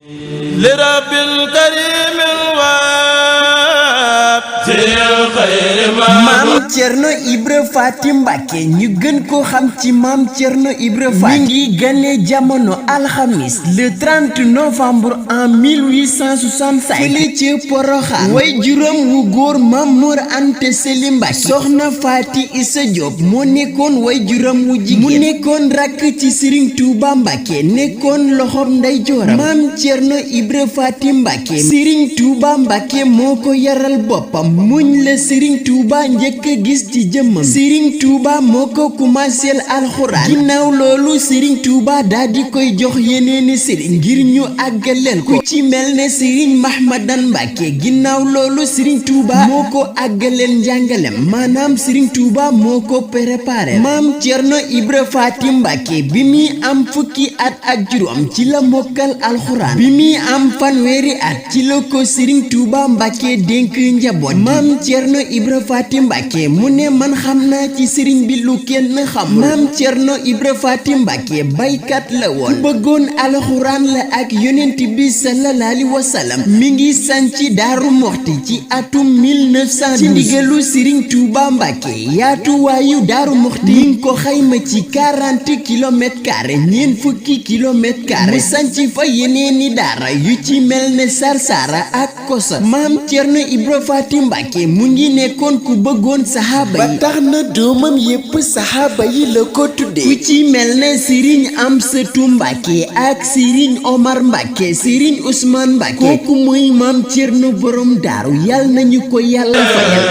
لرب الكريم Mame Thierno Ibra Faty Mbacke ñu gën ko xam ci Mame Thierno Ibra Faty mi ngi gane jamono alxamis le 30 novembre en 1865 fële ci Porokhane way juróom wu góor Mamour Anta Sali Mbacke soxna Faty Issa Diop moo nekkoon way juróom wu jigéen mu nekkoon rakk ci Serigne Touba Mbacke nekkoon loxoom ndey jooram Mame Thierno Ibra Faty Mbacke Serigne Touba Mbacke moo ko yaral boppam muñ la Serigne Touba njëkk a gis ci jëmmam Serigne Touba moo ko commencé alxuraan ginnaaw loolu Serigne Touba daal di koy jox yeneeni Serigne ngir ñu àggaleel ko ci mel ne Serigne Mahmadan Mbacke ginnaaw loolu Serigne Touba moo ko àggaleel njàngalem maanaam Serigne Touba moo ko préparé Mame Thierno Ibra Faty Mbacke bi muy am fukki at ak juróom ci la mokkal alxuraan bi muy am fanweeri at ci la ko Serigne Touba Mbacke dénk njaboot Mame Thierno Ibra Faty Mbacke mu ne man xam naa ci sëriñ bi lu kenn xamul Mame Thierno Ibra Faty Mbacke baykat la woon bëggoon alxuraan la ak yonent bi sallallahu alayhi wa sallam mi ngi sanci Daaru Muxti ci atum 1900 ci ndigalu Serigne Touba Mbacke yaatuwaayu Daaru Muxti mi ngi ko xayma ci 40 kilomètres carrés ñeent fukki kilomètres carrés mu sanci fa yeneeni daara yu ci mel ne Sarsara ak Kosa Mame Thierno Ibra Faty Mbacke mu ngi nekkoon ku bëggoon saxaaba yi ba tax na doomam yépp saxaaba yi la ko tuddee ku ci mel ne Serigne Amsatou Mbacke ak Serigne Omar Mbacke Serigne Ousmane Mbacke kooku mooy Mame Thierno borom daaru yàlla nañu ko yàlla fayal